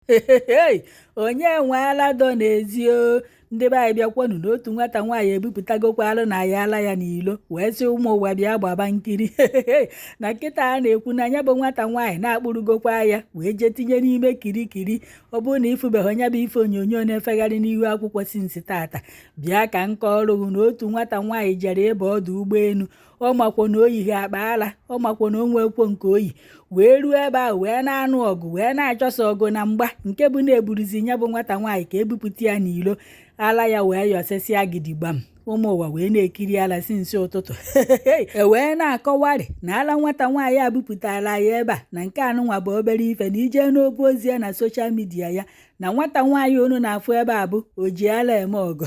Hey, onye nwe ala dọ n'ezi o? Ndị be anyị, bịakwanụ n'otu nwata nwaanyị ebupụtagokwa alụ na ya ala ya n'ilo, wee sị ụmụ ụwa bịa gbaba nkiri na nkịta. A na-ekwu na ya bụ nwata nwaanyị na-akpụrụgokwa ya wee jee tinye n'ime kirikiri. Ọ bụrụ na ịfụbeghị onye bụ ife onyonyo na-efegharị n'ihu akwụkwọ since tata, bịa ka nke ọrụ na otu nwata nwaanyị jere ịba ọdụ ụgbọelu. Ọ makwa na o yighi akpa ala, ọ makwa na o nwekwo nke oyi wee ruo ebe ahụ, wee na-anụ ọgụ, wee na-achọsa ọgụ na mgba, nke bụ na-eburuzi ya bụ nwata nwaanyị ka ebupụta ya n'ilo, ala ya wee yọsịsịa gidigbam. Ụmụ ụwa wee na-ekiri ala since ụtụtụ. E wee na-akọwarị na ala nwata nwaanyị a bupụtara ya ebe a na nke anụnwa bụ obere ife na ije n'obe ozi ya na social media ya na nwata nwaanyị unu na-afụ ebe a bụ o ji ala eme ọgụ.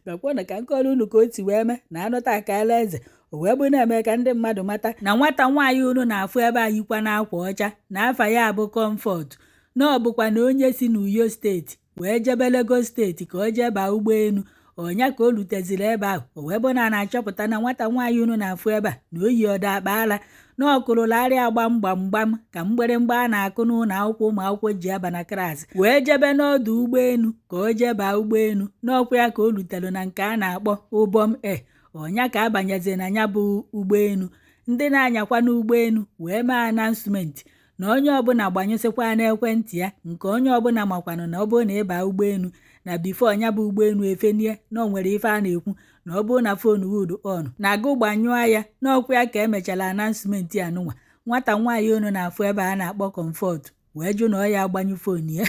Bịakwanụ ka nkọrọ unu ka o si wee mee na anụta aka ala eze. O wee bụ na-eme ka ndị mmadụ mata na nwata nwaanyị unu na-afụ ebe a yikwa n'akwa ọcha na afa ya bụ Comfort, na ọ bụkwa na onye si n'Uyo Steeti wee jebe Lagos Steeti ka o jee baa ụgbọelu. Ọnya ka o luteziri ebe ahụ, o wee bụ na a na-achọpụta na nwata nwaanyị unu na-afụ ebe a na oyi ọdọ akpa ala, na ọkụrụlarịa gbam gbam gbam ka mgbịrịmgba a na-akụ n'ụlọ akwụkwọ ụmụ akwụkwọ ji aba na class, wee jebe n'ọdụ ụgbọelu ka o jee baa ụgbọelu. N'ọkwa ya ka o lutere na nke a na-akpọ Ubom Air. Ọnya ka abanyezi na ya bụ ụgbọelu, ndị na-anyakwa n'ụgbọelu wee mee announcement na onye ọbụla gbanyụsịkwa n'ekwentị ya, nke onye ọbụla makwanụ na ọ bụrụ na ịba ụgbọelu na before ya bụ ụgbọelu efenie, na o nwere ife a na-ekwu na ọ bụrụ na phone wood on na agụ gbanyụọ ya. N'ọkwa ya ka emechara announcement anụnwa, nwata nwaanyị unu na-afụ ebe a na-akpọ Comfort wee jụ na ọ ya agbanyụ phone ya.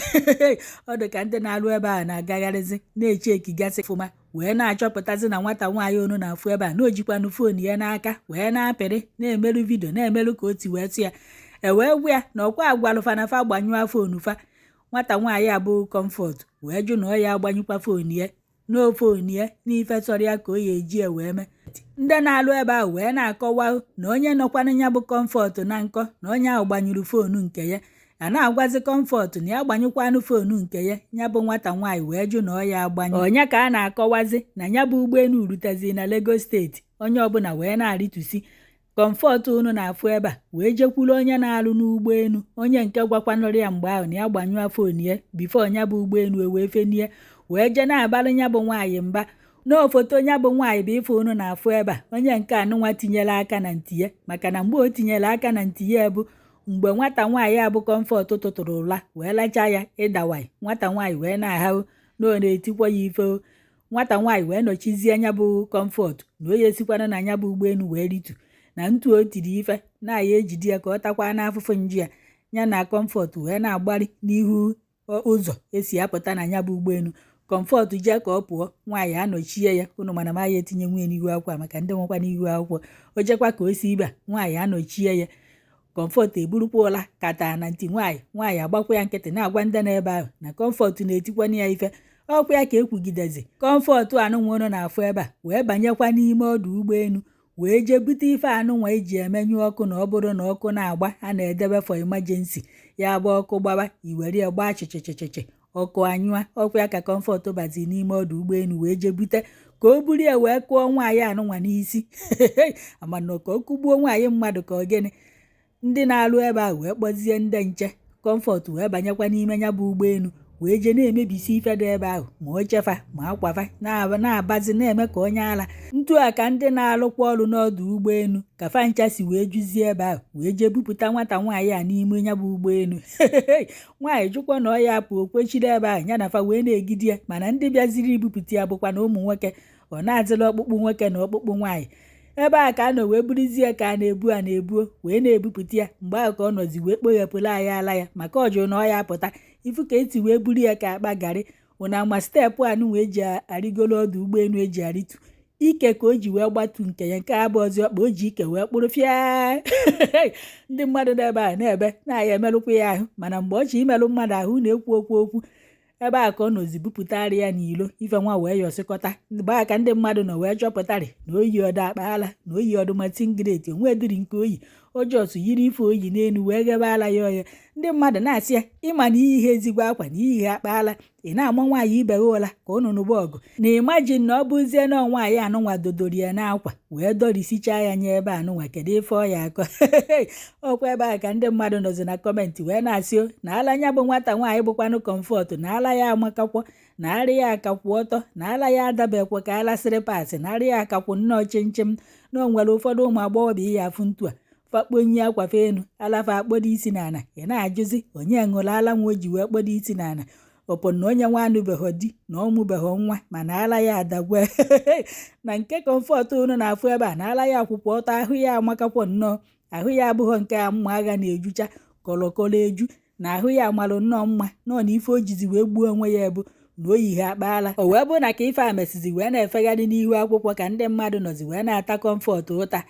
Ọ dị ka ndị na-alụ ebe a na-agagharịzi na-eche ekigasị fụma, wee na-achọpụtazi na nwata nwaanyị unu na-afụ ebe a na o jikwanụ phone ya n'aka wee na-apịrị, na-emerụ video, na-emerụ ka o ti wee tụ ya. E wee gwa ya na ọkwa agwalụfa na fa gbanyụọ phone fa. Nwata nwaanyị abụ Comfort wee jụ na ọ ya agbanyụkwa phone ya, n'ophone ya n'ife sọrọ ya ka o ya eji ya wee mee. Ndị na-alụ ebe ahụ wee na-akọwa na onye nọkwanụ ya bụ Comfort na nkọ na onye ahụ gbanyụrụ phone nke ya. A na-agwazi Comfort na ya gbanyụkwanụ phone nke ya. Ya bụ nwata nwaanyị wee jụ na ọ ya agbanyụ. Onye ka a na-akọwazi na ya bụ ụgbọelu rutezi na Lagos Steeti, onye ọbụla wee na-arịtusi. Comfort unu na-afụ ebe a wee jekwuru onye na-alụ n'ụgbọelu, onye nke gwakwanụrụ ya mgbe ahụ na ya gbanyụọ phone ya before ya bụ ụgbọelu wee fenie, wee jee na-abalụ ya bụ nwaanyị mba. N'ofoto ya bụ nwaanyị bụ ife unu na-afụ ebe a, onye nke anụnwa tinyere aka na ntị ya, maka na mgbe o tinyere aka na ntị ya bụ mgbe nwata nwaanyị abụ Comfort tụtụrụ ụla wee lachaa ya ịdawanyị. Nwata nwaanyị wee na-ahahụ na ọ na-etikwa ya ife. Nwata nwaanyị wee nọchizie anya bụ Comfort na onye sikwana na ya bụ ụgbọelu wee ritu na ntu o tiri ife na-aya ejide ya ka ọ takwa n'afụfụ nju ya. Ya na Comfort wee na-agbalị n'ihu ụzọ esi apụta na ya bụ ụgbọelu. Comfort jee ka ọ pụọ, nwaanyị anọchie ya. Unu mana ma ya etinye nwunye n'ihu akwụkwọ maka ndị nwekwa n'ihu akwụkwọ. O jekwa ka o si ibe a, nwaanyị anọchie ya. Comfort eburukwa ụla kata na ntị nwaanyị. Nwaanyị agbakwa ya nkịtị, na-agwa ndị n'ebe ahụ na Comfort na-etikwana ya ife. Ọkwa ya ka ekwugidezi, Comfort anụnwa na-afụ ebe a wee banyekwa n'ime ọdụ ụgbọelu, wee jee bute ife anụnwa eji emenyụ ọkụ, na ọ bụrụ na ọkụ na-agba, a na-edebe for emergency, ya bụ ọkụ gbaba, iwere ya gbaa chịchịchịchị, ọkụ anyụa. Ọkụ ya ka Comfort bazi n'ime ọdụ ụgbọelu wee jee bute ka o buru ya wee kụọ nwaanyị anụnwa n'isi, amana ka ọ kụgbuo nwaanyị mmadụ ka ọ gịnị. Ndị na-alụ ebe ahụ wee kpọzie ndị nche. Comfort wee banyekwa n'ime ya bụ ụgbọelu, wee jee na-emebisi ife dị ebe ahụ, ma ochefa ma akwafa, na-abazi na-eme ka onye ala ntu a. Ka ndị na-alụkwa ọrụ n'ọdụ ụgbọelu ka fancha si wee juzie ebe ahụ, wee jee bupụta nwata nwaanyị a n'ime ya bụ ụgbọelu. Nwaanyị jụkwa na ọ ya apụ, okwechiri ebe ahụ ya na fa wee na-egide ya. Mana ndị bịaziri ibupụta ya bụkwa na ụmụ nwoke, ọ na-azịla ọkpụkpụ nwoke na ọkpụkpụ nwaanyị. Ebe a ka a nọ wee buruzie ka a na-ebu a na-ebuo wee na-ebupụta ya. Mgbe ahụ ka ọ nọzi wee kpoghepụrụ anyị ala ya, maka ọ jụrụ na ọ ya apụta. Ifu ka esi wee buru ya ka akpa garị ụna ama step anụnwa eji arịgoro ọdụ ụgbọelu eji arịtu ike, ka o ji wee gbatu nke ya nke abụ ọzọ ọkpa o ji ike wee kpụrụ fịa. Ndị mmadụ n'ebe a na-ebe na-aya emerụkwa ya ahụ, mana mgbe ọ chọ imerụ mmadụ ahụ na-ekwu okwu okwu. Ebe a ka ọ nọzi bupụtara ya n'ilo, ife nwa wee yọsịkọta. Mgbe a ka ndị mmadụ nọ wee chọpụtarị na oyi ọdụ akpa ala, na oyi ọdụ ma singlet onwe dịrị nke oyi. O just yiri ife oyi n'elu wee ghebe ala ya oghe. Ndị mmadụ na-asị ya, ịma na iyi ezigbo akwa na iyi akpa ala, ị na-ama nwaanyị ibe gị ụla ka ụnụ nụba ọgụ. Na imagine na ọ bụzie na nwaanyị anụnwa dodoro ya n'akwa wee dọrisichaa ya nye ebe anụnwa, kedu ife ọ ya akọ? Ọkwa ebe a ka ndị mmadụ nọzi na comment wee na-asị o na ala nya bụ nwata nwaanyị bụkwanụ Comfort, na ala ya amakakwọ, na ara ya akakwụ ọtọ, na ala ya adabekwa ka ala slippers, na ara ya akakwụ nnọọ chimchim, na o nwere ụfọdụ ụmụ agbọghọbịa ya afụ ntu a fakponye akwafe enu alafa akpọdo isi n'ala. Ị na-ajụzi onye ṅụrụ ala nwa o ji wee kpọdo isi n'ala, ọpọ na onye nwa anụbeghị di na ọ mụbeghị nwa, mana ala ya adagwe. Na nke Comfort unu na-afụ ebe a, na ala ya akwụkwọ ọtọ, ahụ ya amakakwọ nnọọ, ahụ ya abụghọ nke a mma agha na-ejucha kọlọkọlọ eju, na ahụ ya malụ nnọọ mma nọọ, na ife o jizi wee gbuo onwe ya bụ na o yi ha akpaala. O wee bụrụ na ka ife a mesizi wee na-efegharị n'ihu akwụkwọ, ka ndị mmadụ nọzi wee na-ata Comfort ụta,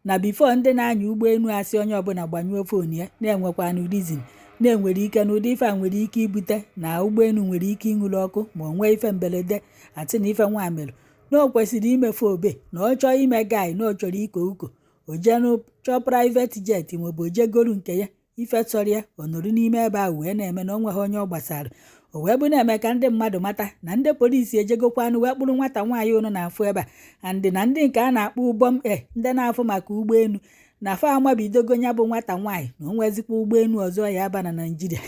na before ndị na-anya ụgbọelu asị onye ọbụla gbanyụọ phone ya, na-enwekwanụ reason na-enwere ike na ụdị ife a nwere ike ibute na ụgbọelu nwere ike ịṅụrụ ọkụ ma ọ nwee ife mberede. Atị na ife nwa mere na o kwesịrị imefe obe na ọ chọọ ime guy, na ọ chọrọ iko uko, o jenu chọọ private jet maọbụ o jegolu nke ya. Ife chọrọ ya, ọ nọrọ n'ime ebe ahụ wee na-eme na o nweghị onye ọ gbasara. O wee bụ na-eme ka ndị mmadụ mata na ndị polisi ejegokwanụ wee kpụrụ nwata nwaanyị unu na-afụ ebe a, and na ndị nke a na-akpọ ụgbọm ndị na-afụ maka ụgbọelu na fa amabidogo ya bụ nwata nwaanyị na o nwezikwa ụgbọelu ọzọ ya aba na Naịjirịa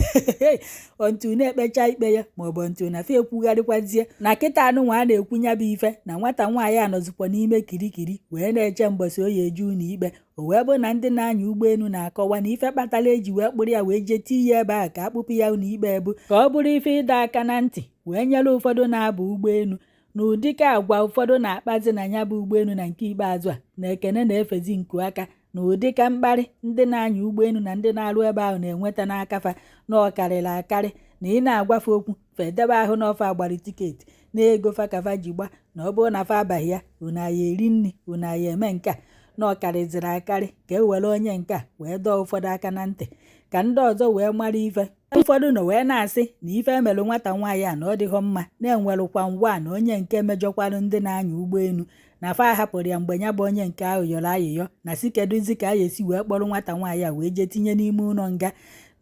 until na-ekpecha ikpe ya, maọbụ until na fa ekwugharịkwazie. Na kịta anụnwa a na-ekwu ya bụ ife na nwata nwaanyị anọzikwa n'ime kirikiri wee na-eche mbọsị o ya eje ụlọ ikpe. O wee bụ na ndị na-anya ụgbọelu na-akọwa na ife kpatara eji wee kpụrụ ya wee jee tii ya ebe ahụ ka akpụpụ ya ụlọ ikpe bụ ka ọ bụrụ ife ịdọ aka na ntị wee nyere ụfọdụ na-aba ụgbọelu na ụdịka agwa ụfọdụ na-akpazi na ya bụ ụgbọelu. Na nke ikpeazụ a na ekene na-efezi nku aka na ụdịka mkparị ndị na-anya ụgbọelu na ndị na-arụ ebe ahụ na-enweta n'aka fa na ọ karịrị akarị, na ị na-agwafe okwu fedebe ahụ n'ọfa agbara ticket na ego fa kafa ji gba, na ọ bụrụ na fa abaghị ya, unu aya eri nri, unu aya eme nke a, na ọ karịzịrị akarị. Ka e were onye nke a wee dọọ ụfọdụ aka na ntị ka ndị ọzọ wee mara ife. Ụfọdụ nọ wee na-asị na ife emelụ nwata nwaanyị a na ọ dịghọ mma, na-enwerụkwa ngwa na onye nke mejọkwarụ ndị na-anya ụgbọelu na fa hapụrụ ya mgbe ya bụ onye nke ahụ yọrọ ayịyọ, na si kedụzi ka a ga-esi wee kpọrọ nwata nwaanyị a wee jee tinye n'ime ụlọ nga,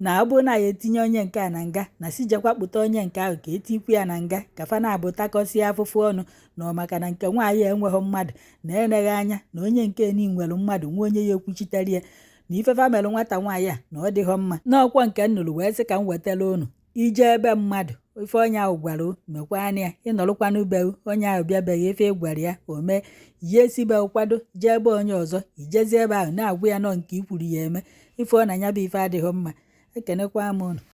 na ọ bụrụ na ya etinye onye nke a na nga, na si jekwa kpụta onye nke ahụ ka etikwu ya na nga ka fa na-abụtakọsịa afụfụ ọnụ, na ọ maka na nke nwaanyị enweghị mmadụ na eleghị anya na onye nke ni nwere mmadụ nwa onye ya ekwuchitere ya, na ife fa melụ nwata nwaanyị a na ọ dịghọ mma. N'ọkwọ nke m nụrụ wee sị ka m wetara unu ije ebe mmadụ ife onye ahụ gwara o mekwana ya, ịnọrụkwanụ be onye ahụ bịabeghị ife ị gwara ya o mee ya, esibe kwado jee ebe onye ọzọ, ijezie ebe ahụ na-agwa ya nọ nke i kwuru ya eme ife ọ na ya bụ ife adịghị mma. Ekenekwa m unu.